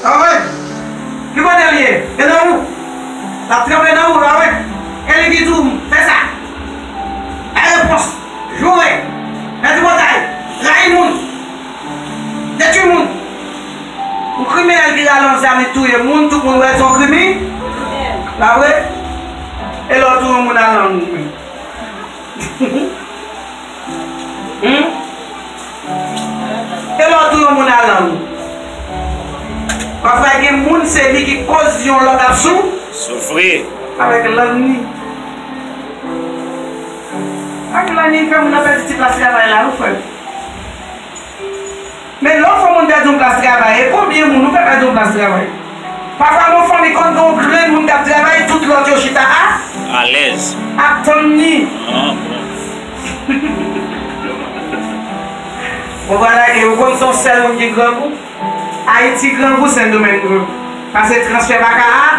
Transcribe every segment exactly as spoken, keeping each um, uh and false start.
Sa vre? Ki kote l ye? E nan ou? L ap tranble nan ou, sa vre? E li ki di w, fè sa. Bay repons. Joure. Fè tripotay. Rayi moun. Detwi moun. Yon kriminèl ki rale yon zam, li touye moun, tout moun wè l se yon krimi. Pa vre? E lè w touye yon moun a lang ou menm? Hmm? E lè w touye yon moun a lang ou? Pafwa gen moun se li ki koz yon lòt ap sou. Soufri. Avèk lang li. Avèk lang li fè moun nan pèdi ti plas travay la, wi, frè m. Men lè w fè yon moun pèdi yon plas travay, e konbyen moun ou fè pèdi yon plas travay? Pafwa nan yon fanmi, konn gen yon grenn moun k ap travay, tout lòt yo chita a. Alèz. Ap tann li. Ah, bon. Ou va lage, ou konn se yon sèl moun ki grangou? Ayiti grangou, Sendomeng grangou. Pase transfè vaka a.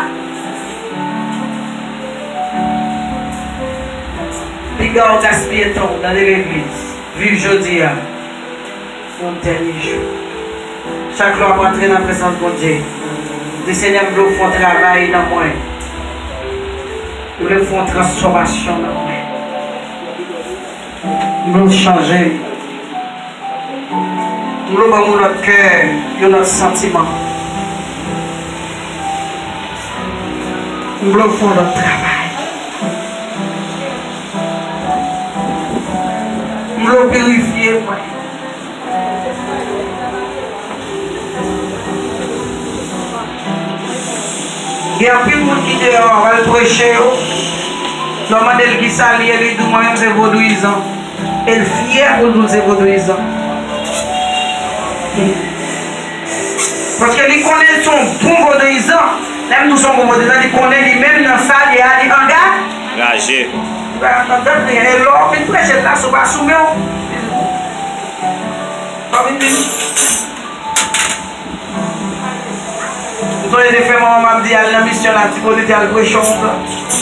Piga w gaspiye tan w nan de legliz. Viv jodi a. Yon dènye jou. Chak lè w ap antre nan prezans Bondye, di, Senyè, m vle w fè yon travay nan mwen. M vle w fè yon transfòmasyon nan mwen. M vle w chanje m. M vle w ban m yon lòt kè, yon lòt santiman. M vle w fè yon lòt travay. M vle w pirifye mwen. Gen anpil moun ki deyò a, w al preche yo. Lè w mande l kisa l ye, li di w, mwen menm se vodouyizan. E l fyè pou l di w se vodouyizan. Paske li konnen l se yon bon vodouyizan. Lè m di w se yon bon vodouyizan, li konnen li menm nan sa l ye a, li anga. Angaje. Li pa angaje anyen. E lè w vin preche l la, si w pa sou men w, w ap vin di m. M sonje te fè manman m ap di al nan misyon la, ti kote te al preche yon tan.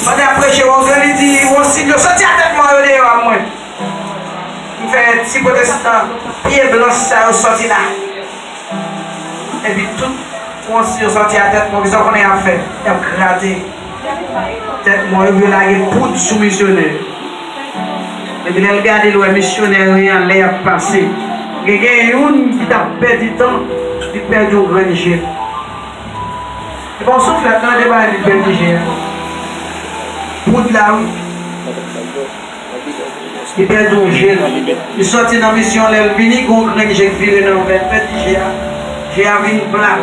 Pandan y ap preche, w ap li di, yon sil yo soti a tèt mò yo deyò a mwen. M fè ti pwotestan pye blanch sa yo soti la. Epi tout pwons yo soti a tèt mò, kisa w konnen y ap fè? Y ap grate tèt mò yo, pou yo lage poud sou misyonè yo. Epi lè l gade, l wè misyonè yo lè y ap pase. Gen, gen youn ki t ap pèdi tan, li pèdi yon grenn je. E pa yon souflèt, non, de bagay li pèdi je a. Poud la, wi. Li pèdi yon je l. Li sòti nan misyon, lè l vini, gen yon grenn je k vire nan vè l, pèdi je a. Je a vin plat.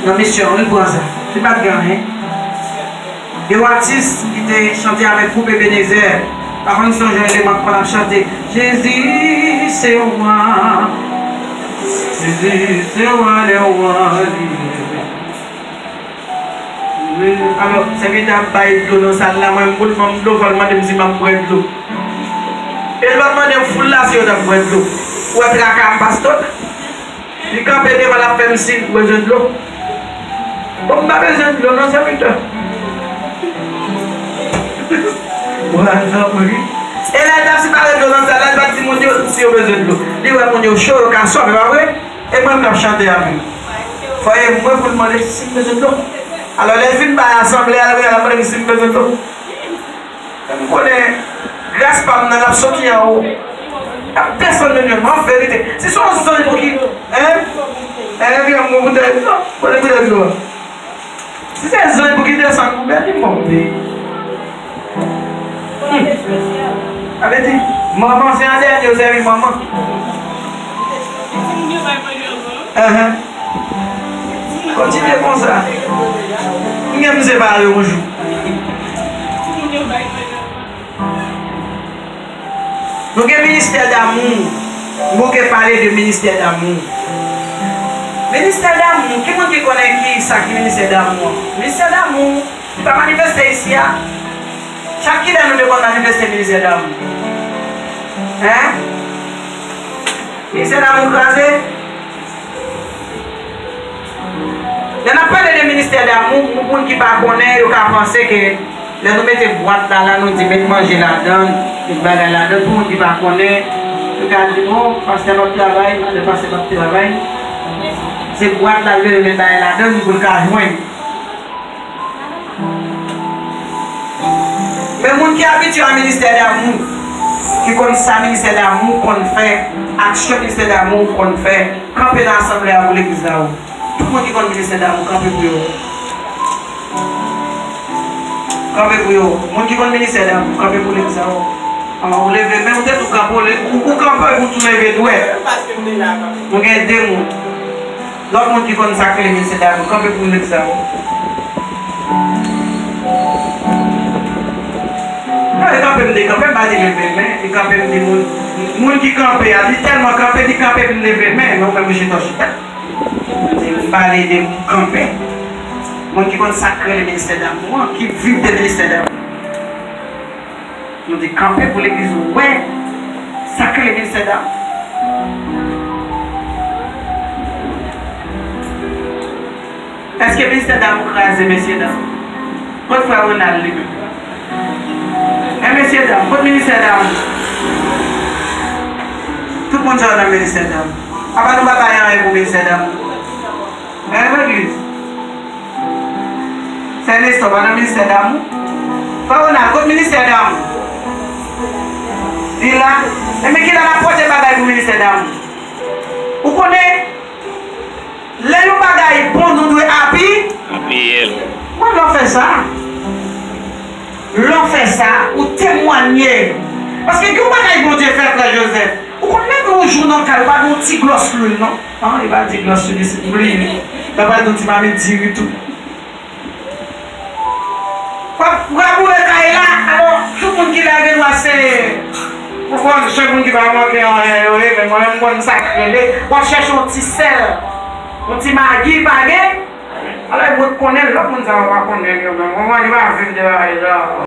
Nan misyon, li pran sa. Li pa t gen anyen. Gen yon atis ki te chante avèk gwoup Ebenezer. Pa konn si w sonje eleman k konn ap chante, Jezi se wa. Jezi se wa dè wa, li ye. Alò, sèvitè ap bay dlo nan sal la, mwen, m pou l ban m dlo, fò l mande m si m ap bwè dlo. E l pa t mande m foul la si yo t ap bwè dlo. Ou wè traka m, pastè? Li kanpe devan l ap fè m siy, ou bezwen dlo? Bon, m pa bezwen dlo, non, sèvitè. Ou al nan pri. E lè l t ap separe dlo nan sal la, li pa t di moun yo si yo bezwen dlo. Li wè moun yo cho, yo ka swaf, e pa vre? E mwen menm k ap chante a menm. Fò e mwen pou l mande si m bezwen dlo. Alò, lè l fin bay asanble a, l ap mande m si m bezwen dlo. M konnen gras pa m nan, l ap soti anwo, l ap desann menm jan, an verite. Si se yon zanj pou ki, en? En, vin m gon boutèy dlo, kote boutèy dlo a? Si se zanj pou ki desann pou beni, m ap peye. Hmm. Sa vle di, manman, se an dènye, yo sèvi manman. Ahan. Kontinye konsa. M gen m separe yon jou. Nou gen ministè damou. Nou gen pale de ministè damou. Ministè damou, ki moun ki konnen ki sa ki ministè damou an? Ministè damou, li pa manifeste isi a. Chak kilè nou te konn manifeste ministè damou? Hein? Ministè damou kraze? Lè n ap pale de ministè damou, pou moun ki pa konnen, yo ka panse ke lè nou mete bwat la, la, nou di met manje ladan l, met bagay ladan l, pou moun ki pa konnen, yo ka di, bon, pastè p ap travay, madan pastè p ap travay. Se bwat la, l leve, l bay ladan l pou l ka jwenn. Men moun ki abitye a ministè damou, ki konn sa ministè damou konn fè, aksyon ministè damou konn fè, kanpe nan asanble a pou legliz la, o. Tout moun ki konn ministè damou, kanpe pou yo. Kanpe pou yo. Moun ki konn ministè damou, kanpe pou legliz la, o. An, ou leve men, ou te tou kanpe, ou le-, ou, ou kanpe, ou tou leve dwèt. Nou gen de moun. Lòt moun ki konn sa k rele ministè damou, kanpe pou legliz la, o. Non, e kanpe m te kanpe, m pa te leve men, e kanpe m te moun, moun ki kanpe a, li tèlman kanpe, li kanpe pou l leve men, men ou menm ou chita, w chita. M pale de moun kanpe. Moun ki konn sa k rele ministè damou an, ki viv de ministè damou. Nou te kanpe pou legliz ou wè sa k rele ministè damou. Èske ministè damou kraze, mesye dam? Kot frè Ronald li menm? E mesye dam, kot ministè damou? Tout moun sa yo nan ministè damou. Apa nou pa bay anyen pou ministè damou? E legliz. Sè Nestor pa nan ministè damou? Frè Ronald, kot ministè damou? Li la. Enben kilè n ap pote bagay pou ministè damou? Ou konnen, lè yon bagay bon, nou dwe api-, apiye l. Mwen, lè w fè sa, lè w fè sa, ou temwanye. Paske gen yon bagay Bondye fè, frè Joseph. Ou konn leve yon jou nan kay, ou pa gen yon ti glòs lwil, non? An, e pa ti glòs lwil, se bliye. Sa pral gen yon ti mamit diri tou. W ap, w ap boure kay la, alò, tout moun ki la gen dwa se, ou konn, se moun ki pa manke anyen yo ye, men mwen menm m konn sa k rele, w ap chèche yon ti sèl, yon ti magi, pa gen? Alò, mwen konnen lòt moun sa yo pa konnen yo menm, mwen, mwen, li pa viv de bagay sa.